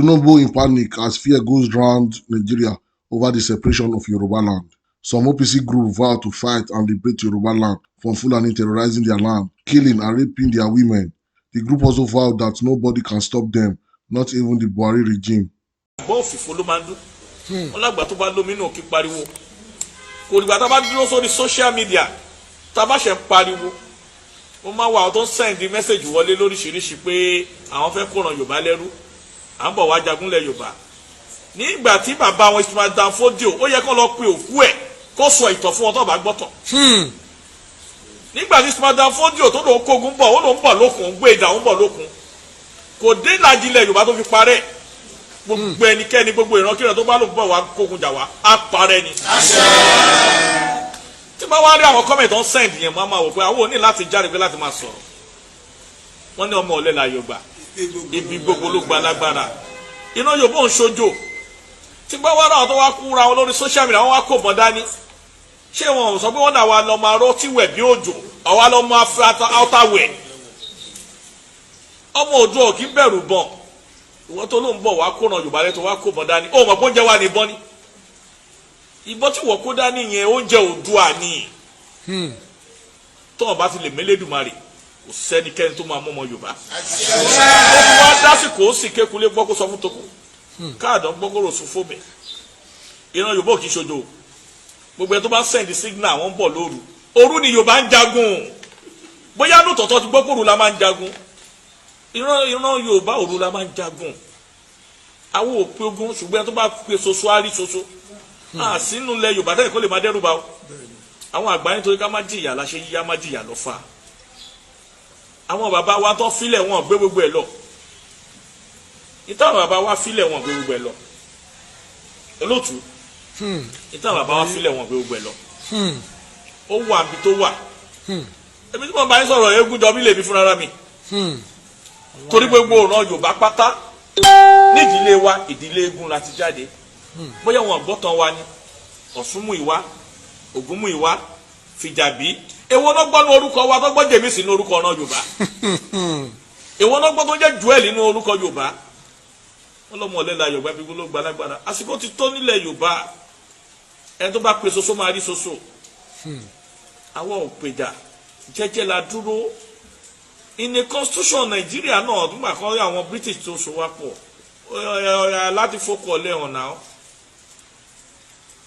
Tinubu in panic as fear goes round Nigeria over the separation of Yorubaland. Some OPC group vow to fight and liberate Yorubaland from Fulani terrorizing their land, killing and raping their women. The group also vowed that nobody can stop them, not even the Buhari regime. Àgbọ̀ òfìfo ló máa ń dún wọn lágbà tó bá lómi náà kí pariwo. Kò dìgbà tá a bá dúró sórí social media, tá a bá ṣe ń pariwo. Ó máa wà àwọn tó ń send message wọlé lóríṣiríṣi pé àwọn fẹ́ kóran Yorùbá lẹ́rú, à ń bọ̀ wá jagunlẹ̀ Yorùbá. Nígbà tí bàbá wọn Usman Dan Fodio, ó yẹ kó lọ pe òkú ẹ̀ kó sọ ìtàn fún wọn tó bá gbọ́tàn. Nígbà tí Usman Dan Fodio tó lòún kógun bọ̀, ó lòún bọ̀ lókun, gbé ìdá òun bọ̀ lókun, kò dé ìlàjì ilẹ̀ Yorùbá tó fi parẹ́. Gbogbo ẹnikẹ́ni, gbogbo ìrankíran tó bá lòun bọ̀ wá kógun jà wá, á parẹ́ ni. Tí bá wá rí àwọn comment tó ń send yẹn, máa máa wò pé àwọn ò ní láti jáde pé láti máa sọ̀rọ̀. Wọ́n ní ọmọ ọ̀lẹ́ la Yorùbá, ibi gbogbo ló gba lágbára. Iná Yorùbá ń ṣojo. Tí bá wá rí àwọn tó wá kúra wọn lórí social media, wọ́n wá kó bọ́n dání. Ṣé wọn ò sọ pé wọ́n náà wà lọ́ máa rọ́ tí wẹ̀ bí òjò, àwa lọ́ máa fi áútà wẹ̀? Ọmọ òjò ò kí bẹ̀rù bọ̀n. Ìwọ́n tó ló ń bọ̀ wá kóran Yorùbá lẹ́tọ̀, wá kó bọ́n dání, ó mọ̀ pé oúnjẹ wà ní ìbọn ni. Ìbọn tí wọ́n kó dání yẹn, oúnjẹ Oòduà ni. Tọ́wọ́n bá ti lè mélédùmarè, kò sẹ́nikẹ́ni tó máa mú ọmọ Yorùbá. Ó fi wá dásìkò, ó sì kékulé gbọ́ kó sọ fún tokú, káàdán gbọ́ kó rò sùn fóbẹ̀. Ìran Yorùbá ò kì í ṣojo. Gbogbo ẹ tó bá send signal, àwọn ń bọ̀ lóru. Òru ni Yorùbá ń jagun. Bóyá lóòótọ́ ti gbọ́ kóru la máa ń jagun. Ìran Yorùbá, òru la máa ń jagun. Àwọn òpin ogun, ṣùgbọ́n tó bá pe soso, á rí soso. Sínú ilẹ̀ Yorùbá tẹ́lẹ̀ kó lè máa dẹ́rù bá o àwọn àgbà, nítorí ká má jìyà la ṣe yíyá, má jìyà lọ́fà. Àwọn bàbá wa tó filẹ̀, wọn gbé gbogbo ẹ̀ lọ. Ìtàn bàbá wa filẹ̀, wọn gbé gbogbo ẹ̀ lọ. Olóòtú, ìtàn bàbá wa filẹ̀, wọn gbé gbogbo ẹ̀ lọ. Ó wà níbi tó wà. Èmi tí mo bá yín sọ̀rọ̀, eégún jọ mí lèmi fúnra mi, torí gbogbo ọ̀ràn Yorùbá pátá nídìílé wa, ìdílé eégún la ti jáde. Bóyá wọn gbọ́tàn wa ni Ọ̀ṣunmúyìwá, Ògúnmúyìwá, Fìjàbí. Èwo náà gbọ́ ní orúkọ wa tó gbọ́ Jèmísì ní orúkọ ọ̀nà Yorùbá? Èwo náà gbọ́ tó jẹ́ Joel nínú orúkọ Yorùbá? Wọn lọ́mọ ọ̀lẹ́la Yorùbá, bí ló gba lágbára. Àsìkò ti tó nílẹ̀ Yorùbá. Ẹni tó bá pe soso máa rí soso. Àwọn òpèjà jẹ́jẹ́ la dúró. In the constitution Nàìjíríà náà, nígbà kan rí àwọn British tó so wá pọ̀ láti fọkọ̀ lẹ́hàn náà,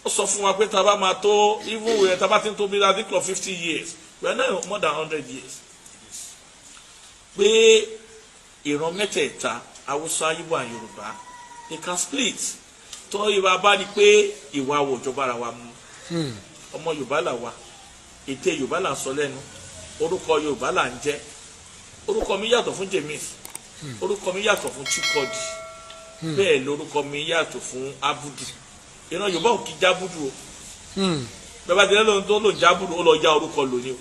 ó sọ fún wa pé tá a bá máa tó, even where tá a bá ti ń tó bí i think of 50 years, we are now more than 100 years, pé ìran mẹ́tẹ̀ẹ̀ta, Haúsá, Ìgbò and Yorùbá, they can split. Tó ìwà bá ní pé ìwà àwòjọba ara wa mu, ọmọ Yorùbá là wa, èdè Yorùbá là ń sọ lẹ́nu, orúkọ Yorùbá là ń jẹ́. Orúkọ mi yàtọ̀ fún James, orúkọ mi yàtọ̀ fún Chikodi, bẹ́ẹ̀ lórúkọ mi yàtọ̀ fún Abudu. Ìran Yorùbá ò kí jábùdù o. Bẹ́ẹ̀ bá ti lóhun tó lò jábùdù, ó lọ já orúkọ lónìí o.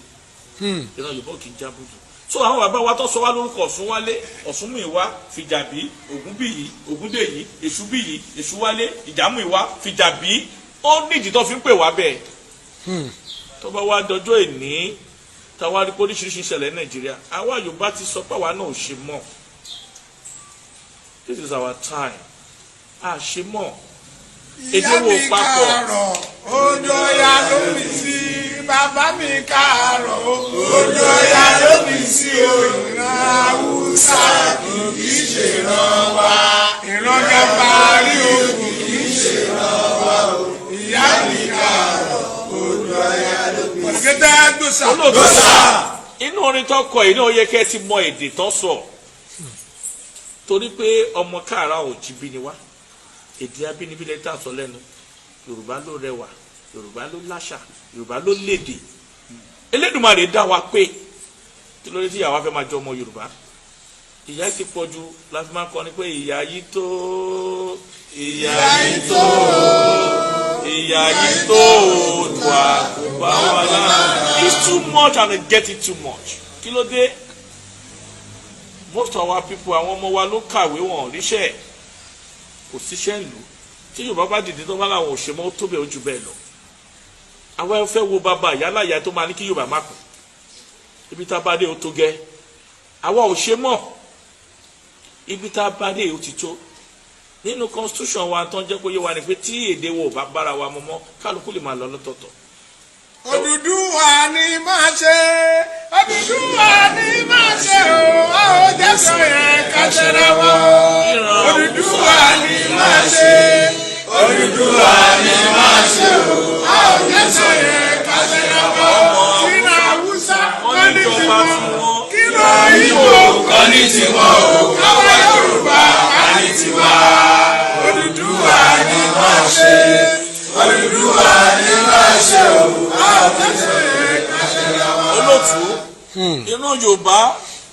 Ìran Yorùbá ò kí jábùdù. So àwọn bàbá wa tó sọ wá lórúkọ, Ọ̀ṣunwálé, Ọ̀ṣunmúyìwá, Fìjàbí, Ògúnbíyì, Ògúndèyí, Èṣùbíyì, Èṣùwálé, Ìjàmúyìwá, Fìjàbí, ó nídìí tó fi ń pè wá bẹ́ẹ̀. Tó bá wá dọjọ́ ìní, táwa rí pé oríṣiríṣi ìṣẹ̀lẹ̀ ní Nàìjíríà, àwa Yorùbá ti sọ pé àwa náà ò ṣe mọ́. This is our time. A ṣe mọ́, èdè wo Ìyá mi papọ̀. Káàárọ̀, ojú ya ló fi sí. Bàbá mi káàárọ̀, ojú ya ló fi sí o. Ìran Haúsá kì í ṣe ìran wa, ìran Gàmbàrí o kì í ṣe ìran wa o. Ìyá mi káàárọ̀, ojú ya ló fi sí. Ọ̀gẹ́dẹ́ gbòòsà. Olóòtú, inú orin tó kọ yìí náà, ó yẹ kẹ́ ẹ ti mọ èdè tó sọ, torí pé ọmọ káàrà ò jí bí ni wá. Èdè abínibí lẹ́yìn tá a sọ lẹ́nu. Yorùbá ló rẹwà, Yorùbá ló láṣà, Yorùbá ló lédè. Elédùmarè dá wa pé kí ló dé tí ìyàwó fẹ́ máa jọ ọmọ Yorùbá? Ìyà ti pọ̀ jù láti máa kọ́ ni pé ìyà yìí tó, ìyà yìí tó, ìyà yìí tó, Oòduà kò bá wa lára. It's too much and they get it too much. Kí ló dé? Most of our people, àwọn ọmọ wa ló kàwé, wọn ò ríṣẹ́, kò síṣẹ́ ìlú. Tí Yorùbá bá dìde, tó bá láwọn ò ṣe mọ́, ó tó bẹ́ẹ̀, ó jù bẹ́ẹ̀ lọ. Àwa fẹ́ wo bàbá ìyálàyà tó máa ní kí Yorùbá má kù. Ibi tá a bá dé, ó tó gẹ́. Àwa ò ṣe mọ́. Ibi tá a bá dé, ó ti tó. Nínú constitution wa tó ń jẹ́ kó yé wa ni pé tí èdè wo ò bá bára wa mu mọ́, kálukú lè máa lọ lọ́tọ̀ọ̀tọ̀. Odùduwà ni máa ṣe, Odùduwà ni máa ṣe o, a ò jẹ́ sọ yẹn ká ṣẹlẹ̀ wọ́. Odùduwà ni máa ṣe, Odùduwà ni máa ṣe o, a ò jẹ́ sọ yẹn ká ṣẹlẹ̀ wọ́. Kíra Haúsá kọ́ ní tiwọn, kíra Ìgbò kọ́ ní tiwọn o, káwa Yorùbá ká ní tiwa. Odùduwà ni máa ṣe, Odùduwà ni máa ṣe o. A ò jẹ́ sọ yẹn ká ṣẹlẹ̀ wọ́. Olóòtú, ìran Yorùbá,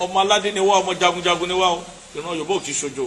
ọmọ aládé ni wá, ọmọ jagunjagun ni wá o. Ìran Yorùbá ò kì í ṣojo.